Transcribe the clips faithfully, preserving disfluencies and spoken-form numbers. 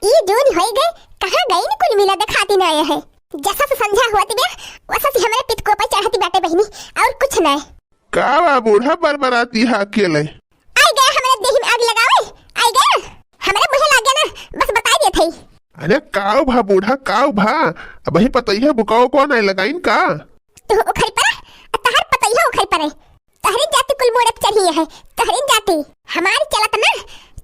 ई जून होई गए, कहाँ गइन कुल मिला, देखाती नाय है। जसस संझा होती बे, वसस हमरे पितको पे चढ़ती बाटे बहिनी, और कुछ नाय। का बा बूढ़ा, बरबराती है अकेले? आई गया हमरे देही में आग लगावे, आई गया। हमरे मुँहे लाग गया ना, बस बताई देत हई। अरे काव भा बूढ़ा, काव भा? अबही पतइया बुकावा को नाय लगाइन का? तू उखड़ पड़ा, तहर पतइया उखड़ पड़े। तहरी जाति कुल मोड़े चढ़ी है, तहरी जाति। हमारी चलत ना,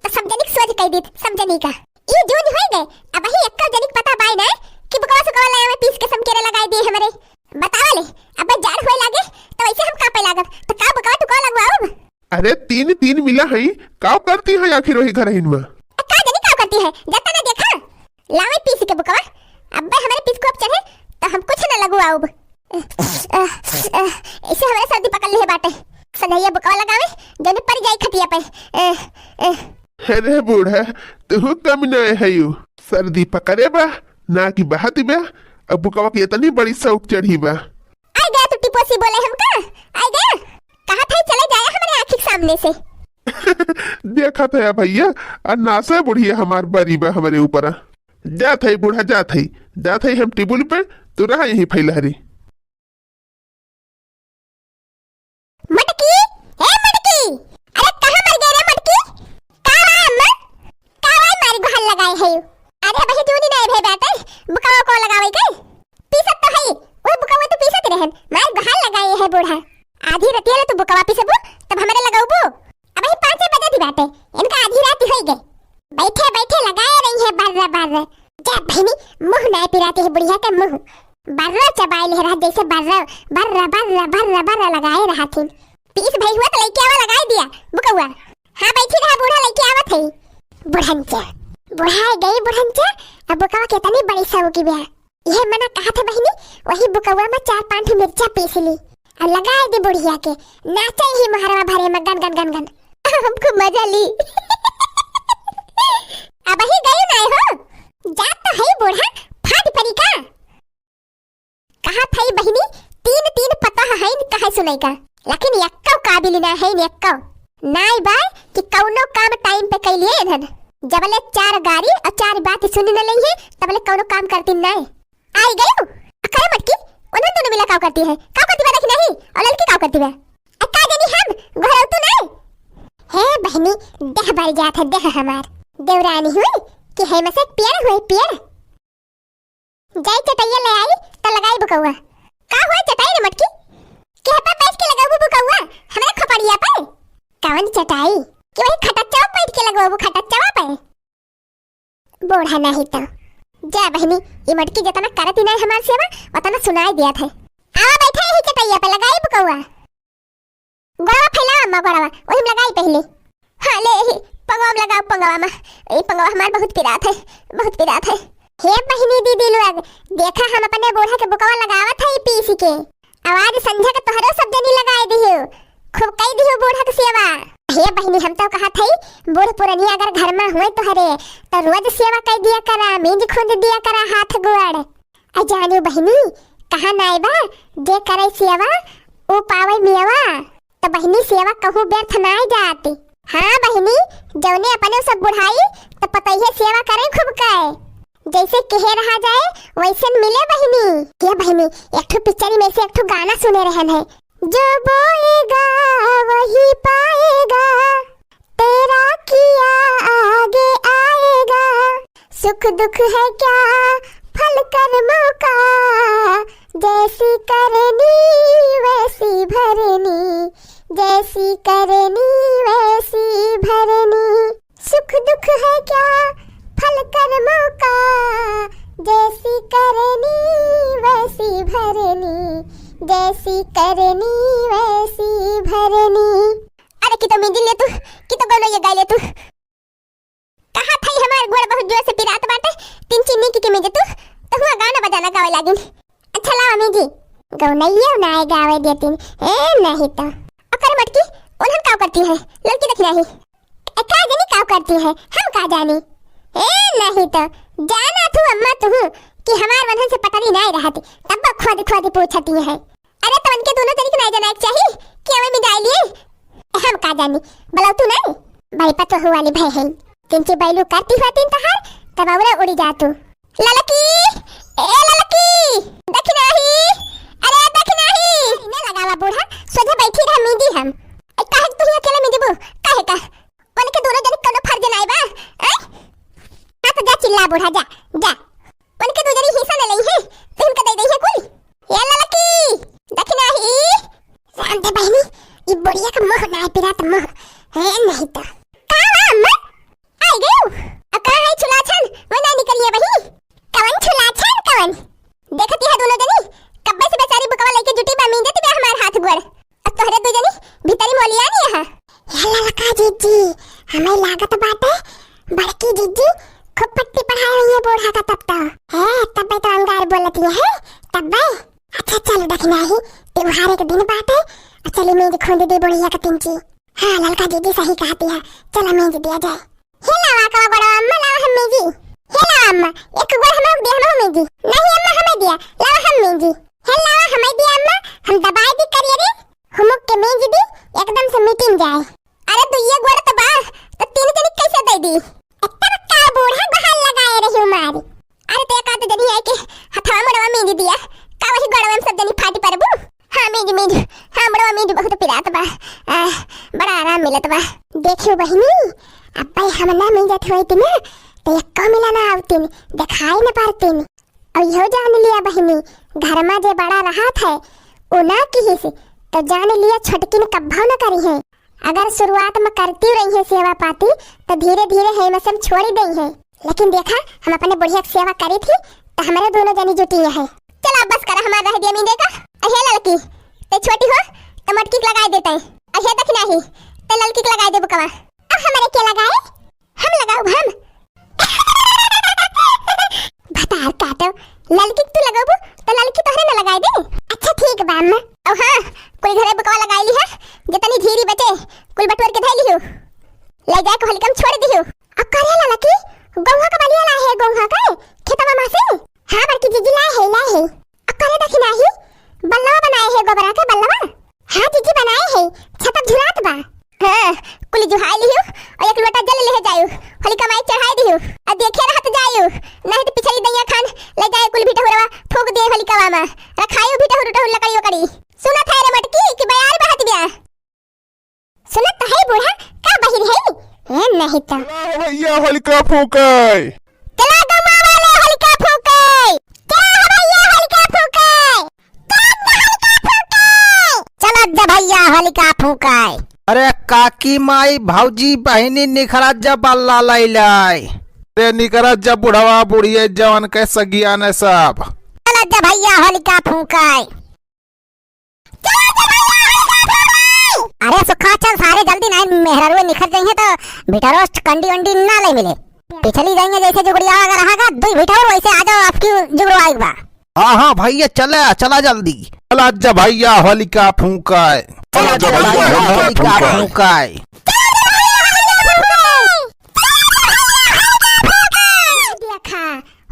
तो सब जनिक सोच कह दीत, सब जनी का। ई जून होई गए, अबही एक्का जनिक पता बाय ना कि बुकवा सुकवा लाया में पीस के समकेरे लगाई दिए हमरे। बतावा ले, अबे जाड़ होए लागे, तो वैसे हम कांपे लागब, तो का बुकवा टुकवा लगवाओ? अरे तीन तीन मिला हई, काव करती है आखिर वही घरहिन में? अ, का जानी काव करती है, जाता ना देखा। लावे पीस के बुकवा, अब्बे हमरे पीस को अब चढ़े, तो हम कुछ ना लगवाउब। अ, अ, अ, ऐसे हमरे सर्दी पकड़ ले बाटे। सधैया बुकवा लगावे, जने पड़ जाई खटिया पे। अ, अ। अरे बूढ़ा, तू कम नहीं है यू। सर्दी पकड़े बा, ना कि बहाती बा, अब बुकवा की इतनी बड़ी शौक चढ़ी बा। आई गया तू टिपोसी बोले हमका, आई गया। कहा था चले जाया हमरे आँखी के सामने से। देखा था भैया, आ नासा बुढ़िया हमार बरी बा हमरे ऊपर। जात है बूढ़ा, जात है, जात है हम टेबुल पे, तू रहा यहीं फैलहरी। मटकी, ए मटकी, अरे कहाँ मर गए रे मटकी? का बा अम्मा? का बा मारी गुहार लगाए है? अरे अबही जूनी नहीं भे बाटे, बुकवा को लगावे के? पीसत तो है, वो बुकवा तो पीसत रहन, मार गुहार लगाए है बूढ़ा। आधी रतिया ले तू बुकवा पीसबू, तब हमरे लगाउबू। अबही पाँचे बजे दी बाटे, इनका आधी रात होई गए। बैठे बैठे लगाए रही है बर्र बर्र। जा बहनी, मुँह नहीं पिराती है बुढ़िया के मुँह। बर्र चबाए ले रहा जैसे बर्र, बर्र, बर्र, बर्र, बर्र लगाए रहा थी। पीस भई हुआ तो लइके आवा लगाए दिया, बुकवा। हाँ बैठी रहा बूढ़ा लइके आवत है। बुढ़ंचा, बुढ़ाए गई बुढ़ंचा, अब बुकवा के तनी बड़ी सऊ की ब्याह। यह मना कहा था बहिनी, वही बुकवा में चार पाँच ठो मिर्चा पीस ली और लगाए दी बुढ़िया के, नाचे ही मोहरवा भरे में गन गन गन गन। हमको मजा ली। अबही गई नाय हो, जात तो है बूढ़ा, फाट परी का। कहा था बहिनी, तीन तीन पतोह हईन कहे सुनाई का, लेकिन यक्को काबिल ना है यक्को। नाय बाय कि कौनो काम टाइम पे कैलिए इधन। जबले चार गारी और चार बात सुन न लइहे, तबले कौनो काम करती नाय। आई गयू? अ, करे मटकी, उन्हन दोनों मिला काव करती है? काव करती बा, देखी नहीं? और ललकी काव करती बा? अ, का जानी हम, घरौतू नहीं? हे बहनी, देह बर जात है, देह हमार। देवरानी हुई कि है मसे पेड़ हुए, पेड़। जाई चटैया ले आई, त लगाई बुकौआ। का हुआ चटाई रे मटकी? केह पे बैठ के लगाबू बुकौआ? हमरा खपड़िया पे? कवन चटाई? कि वही खटच्चवा पे बैठ के लगाबू, खटच्चवा पे? बूढ़ा नहीं तो। जा बहिनी, ई मटकी जतना करत ही नहीं हमार सेवा, उतना सुनाई दिया था। आवा बैठा यही चटैया पे, लगाई बुकौआ। गोड़वा फैलावा अम्मा, गोड़वा, वही में लगाई पहले। हाँ, ले ही, पंगवा में लगाओ, पंगवा में। ई पंगवा हमार बहुत पिरात है, बहुत पिरात है। हे बहिनी दीदी लोग, देखा हम अपने बूढ़ा के बुकवा लगावत है पीस के। आवाज संझा के तोहरो सब जनी लगाए दिहियो। खूब कई दिहियो बूढ़ा के सेवा। हे बहिनी, हम तो कहत हई, बूढ़ पुरनिया अगर घर में हुए तोहरे, तो रोज सेवा कई दिया करा, मींज खूंद दिया करा हाथ गोड़। आ जानियो बहिनी, कहा नाय बा, जे करे सेवा, ऊ पावे मेवा। त बहिनी, सेवा कहूँ व्यर्थ नाय जात। हाँ बहिनी, जौने अपने सब बुढ़ाई, त पतइहे सेवा करे खूब कहे। जैसे केहे रहा जाए, वैसन मिले बहिनी। हे बहिनी, एक ठो पिक्चर में से एक ठो गाना सुने रहन है, जो बोएगा वही पाएगा, तेरा किया आगे आएगा। सुख दुख है क्या फल कर्मों का, जैसी करनी वैसी भरनी, जैसी करनी वैसी भरनी। सुख दुख है क्या फल कर्मों का, जैसी करनी वैसी भरनी, जैसी करनी वैसी भरनी। अरे कि तो मिंजिल ले तू, कि तो गौनैया गाय ले तू। कहा थई हमार गोड़ बहुत जोर से पिरात बाटे, तीन चीनी की, की मिंजे तू, तो हुआ गाना बजाना गावे लागिन। अच्छा लावा मिंजी। गौनैया नाय गावे देतिन, ए नहीं तो। ओकर मटकी, उन्हन काव करती है, लड़की देखी नहीं। ए, का जानी काव करती है, हम का जानी। ए नहीं तो, जाना थू अम्मा तू कि हमार वन्हन से पटरी नाय रहती, तब खोद खोद पूछती है। अरे, तो उनके दोनों तरीके नाय जाना एक चाही कि हमें मिजाई लिए। हम का जानी, बोलाओ तू नहीं। भाई पतोहू वाली भाई है। किंची बैलू करती होती तहार, तब औरे उड़ी जा तू। ललकी, ए ललकी, देखी नाही, अरे देखी नाही। ने लगावा बूढ़ा, सोझे बैठी रह, मेंजी हम। ए, काहे तू ही अकेले मेंजबू? काहे का? उनके दोनों जनी कोनो फर्ज नाई बा, आय? हाँ तो जा चिल्ला बूढ़ा, जा, जा। उनके दो जनी हिस्सा ले लई है, तो इनका दे दे है कुल। ए ललकी, देखी नाही। जान दे बहिनी, ई बुढ़िया के मुंह नाई पिरात मुंह, है नहीं तो। का बा अम्मा? आई गयू? अब कहाँ है छुलाछन? वो ना निकलिए बही। कवन छुलाछन कवन? देखती है दोनों जनी, कब्बे से बेचारी बुकवा लेके जुटी बा, मेंजती बा हमार हाथ गोड़। अब तोहरे दू जनी भीतरी मोलिया नहीं है। हे ललका जीजी, हमें लागत बाटे बड़की जीजी खूब पट्टी पढ़ाई हुई है बूढ़ा का तब तो। है, तब्बे तो अंगार बोलती है, तब्बे। अच्छा चल देखना ही, त्योहार के दिन बाटे, और चली मेंज खोंद दे बुढ़िया का तिनची। हाँ, ललका दीदी सही कहती है, चला मेंज दिया जाए। हे लावा का गोड़वा अम्मा, लावा हम मेंजी। हे लावा अम्मा, एक गोड़ हमहू दे, हमहू मेंजी। नहीं अम्मा, हमें दिया, लावा हम मेंजी। हे लावा हमें दिया अम्मा, हम दबाई दी करिए रे, हुमुक के मेंज दी, एकदम से मिटिन जाए। अरे दुइये गोड़ तो बा, तो तीन जनी कैसे दे दी? इतना का बूढ़ा बहाल लगाए रही मारी। अरे तो एक आध जनी आई के हथवा मुड़वा मेंज दिया, का वही गोड़वा में सब जनी फाटी परबू? हाँ, मेंज, मेंज। हाँ, बड़वा मेंज बहुत पिरात बा। आ, बड़ा आराम मिलत बा। देखियो बहिनी, अब्बे हम ना मेंजत होइत ना, तो एक्को मिला ना आवतिन, देखाई ना पारतिन। और इहो जान लिया बहिनी, घर में जे बड़ा रहत है, उ ना किहिस, तो जान लिया छोटकिन कब्बो ना करी है। अगर शुरुआत में करती रही है सेवा पाती, तो धीरे धीरे है में सब छोड़ी देई है। लेकिन देखा, हम अपने बुढ़िया के सेवा करी थी, तो हमरे दोनों जनी जुटी है। चला, अब बस कर, हमार रह दिया मींजे का। अहे ललकी, ते छोटी हो, तो मटकी के लगाए देते। अहे दखिना ही, ते ललकी के लगाए दे बुकवा। अब हमरे के लगाए? हम लगाऊ, हम। भतार काटो, ललकी के तू लगाबू, तो ललकी तोहरे न लगाए दे। अच्छा ठीक बा अम्मा। और हाँ, कुल घरे बुकवा लगाए ली है, जितनी धीरी बचे, कुल बटोर के धै लिहू। ले जाए के होलिका में छोड़ दिहू। अ करे ललकी, गोंघा का बलिया लाए है, गोंघा का, खेतवा मा से? हाँ बड़की जीजी लाए है, लाए है। अ करे दखिना ही, बल्लवा बनाए है गोबरा के बल्लवा? हाँ जीजी बनाए है, छतप झुरात बा। हाँ, कुल जुहाई लिहू, और एक लोटा जल ले जायू, होलिका माई चढ़ाई दिहू, और देखे रहत जायू, नहीं तो पिछली दैया खान ले जाए कुल भिटहुरवा फूंक दिए होलिकावा मा, रखायू भिटहुर उटहुर लकड़ी उकड़ी। सुनत है रे मटकी कि बयार बहत गया। सुनत तो है बूढ़ा, का बहिर है? ए, नहीं तो। चला हो भैया होलिका फूंके। चला गौवा वाले होलिका फूंके। चला हो भैया होलिका फूंके। चला जा होलिका फूंके। चला जा भैया होलिका फूंके। अरे काकी माई भौजी बहिनी निखरा जा बल्ला लैले। अरे निखरा जा बुढ़वा बुढ़िया जवन के सगियान सब। चला जा भैया होलिका फूंके। अरे सुखा चल सारे जल्दी, नाहीं मेहरारू निखर जाइहैं तो भिटरो कंडी वंडी ना ले मिले। पिछली जाइहैं जैसे जुगड़िया अगर रहा गा, दुई भिटरो वैसे आ जाओ, आपकी जुगड़ो आइक बा। हाँ, हाँ भैया, चला, चला जल्दी। चला जा भैया, होलिका फूंकाए। चला जा भैया, होलिका फूंकाए। देखा,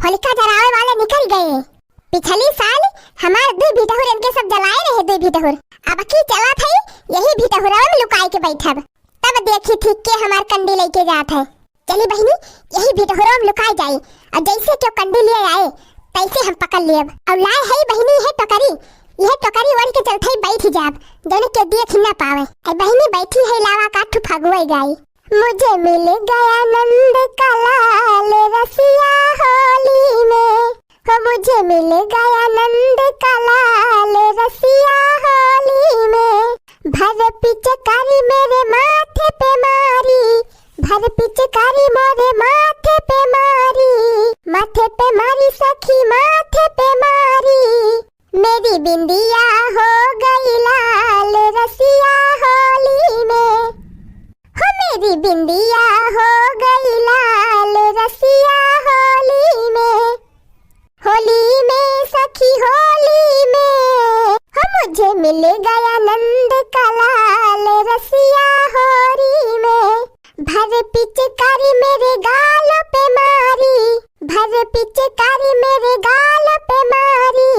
होलिका जरावे वाले निकल गए। पिछली साल हमार दुई भिटहुर इनके सब जलाए रहे, दुई भिटहुर। अब की चलत है, यही भिटहुरवा में लुकाए के बैठब। तब देखी थी के हमार कंडी लेके जात है। चली बहिनी, यही भिटहुरवा में लुकाए जाई, और जैसे क्यों कंडी लिए आए, तैसे हम पकड़ लेब। और लाए है बहिनी, है टोकरी, यह टोकरी ओढ़ के चलते ही बैठ जाब, जौने के देख ही ना पावे। ऐ बहिनी बैठी है लावा का ठू फगुए गाई। मुझे मिल गया नंद का लाल रसिया होली में, हो मुझे मिल गया नंद का लाल रसिया होली में। भर पिचकारी मेरे माथे पे मारी, भर पिचकारी मोरे माथे पे मारी, माथे पे मारी सखी माथे पे मारी। मेरी बिंदिया हो गई लाल रसिया होली में, हो मेरी बिंदिया हो गई लाल रसिया होली में, होली में सखी होली में, हो मुझे मिल गया नंद का लाल रसिया होली में। भर पिचकारी मेरे गाल पे मारी, भर पिचकारी मेरे गाल पे मारी।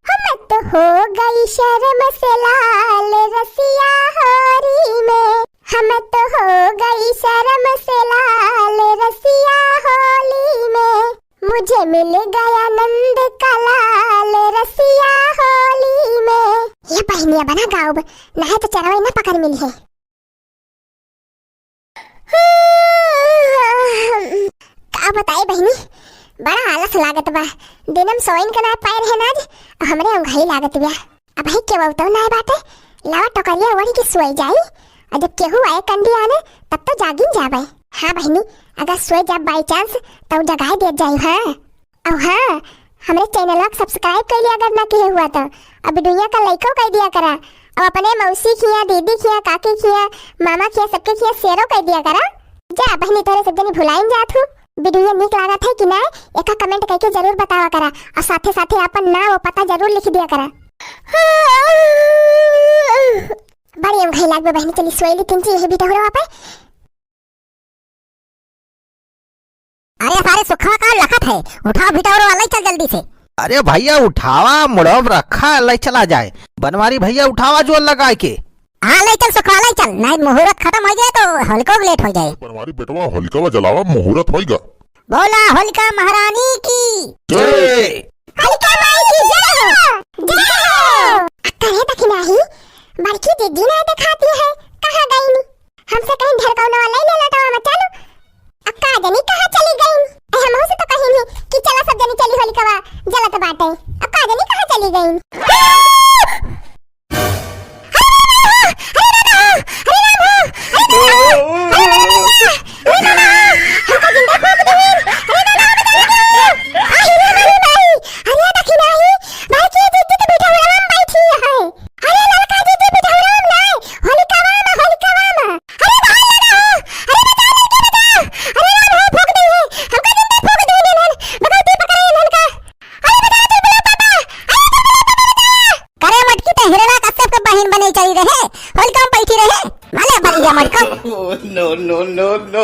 हम तो हो गई शर्म से लाल रसिया होली में, हम तो हो गई शर्म से लाल रसिया होली में। जे मिल गया नंद का लाल रसिया होली में। ये बहिनिया बना गाउब, नाहीं तो चरवई ना पकड़ मिली है। का बताई बहिनी, बड़ा आलस लागत बा। दिनम सोइन के ना पाए रहे ना आज, हमरे उंघई लागत बा। अबहीं केहू तो नाहीं बाटे, लावा टोकरिया ओढ़ी के सोई जाई, और जब केहू आए कंडी आने, तब तो जागिन जाबे। हाँ बहिनी, अगर सोई जाब by chance, तब जगाए देत जाई, हाँ। और हाँ, हमरे channel वा के subscribe कइले अगर ना किहे हुआ तो, अब दुनिया का लइको कइ दिया करा, और अपने मौसी खिया, दीदी खिया, काकी खिया, मामा खिया, सबके खिया share ओ कइ दिया करा। जा बहिनी, तोरे सब जनी भुलाइन जात हूँ। Video नीक लागत है कि नाय, एका comment कइके जरूर बतावा करा, और साथे साथे आपन नाम और पता जरूर लिख दिया करा। बड़ी उंघई लागबे बहिनी, चली सोई ली तिनची यही बिटहुरवा पे। अरे सारे सुखवा का लखत है, उठावा बिटहुरवा, लइ चल जल्दी से। अरे भइया उठावा, मुड़वा रखा, लइ चला जाए। बनवारी भइया उठावा जोर लगाए के। हाँ लइ चल सुखवा, लइ चल, नाहीं मुहूर्त खतम होइ जाए तो होलिको के late होइ जाए। बनवारी बेटवा होलिकवा जलावा, मुहूर्त होइगा। बोला होलिका महारानी की। जय। होलिका माई की जय हो, जय हो। अक्का रे दखिनाही, बड़की दीदी ना देखाती है, कहाँ गई नी? हमसे कहीं ढेर कौनो लइ ले लो तो हम चलो। अक्का जनी कहाँ चली गई? ए, हमहू से तो कहीं नी कि चला सब जनी चली होलिकवा जलत बाटे। अक्का जनी कहाँ चली गई? अरे दखिनाही, भाई की दीदी तो बिटहुरवा में बैठी है। अरे ललका दीदी बिटहुरवा में नाहीं, होलिकवा में, होलिकवा में। अरे बाहर लगा हो, अरे बचाओ लड़की बचाओ। अरे राम हो, फूंक दी है, हमका जिंदा फूंक दी है, भगवती पकड़े इन्हन का। अरे बचाओ, चुलबुला पापा, अरे चुलबुला पापा बचाओ। करे मटकी ते हिरण्यकश्यप के बहिन बने चली रहे, होलिका में बैठी रहे, भले भैया मटको। No, no, no, no।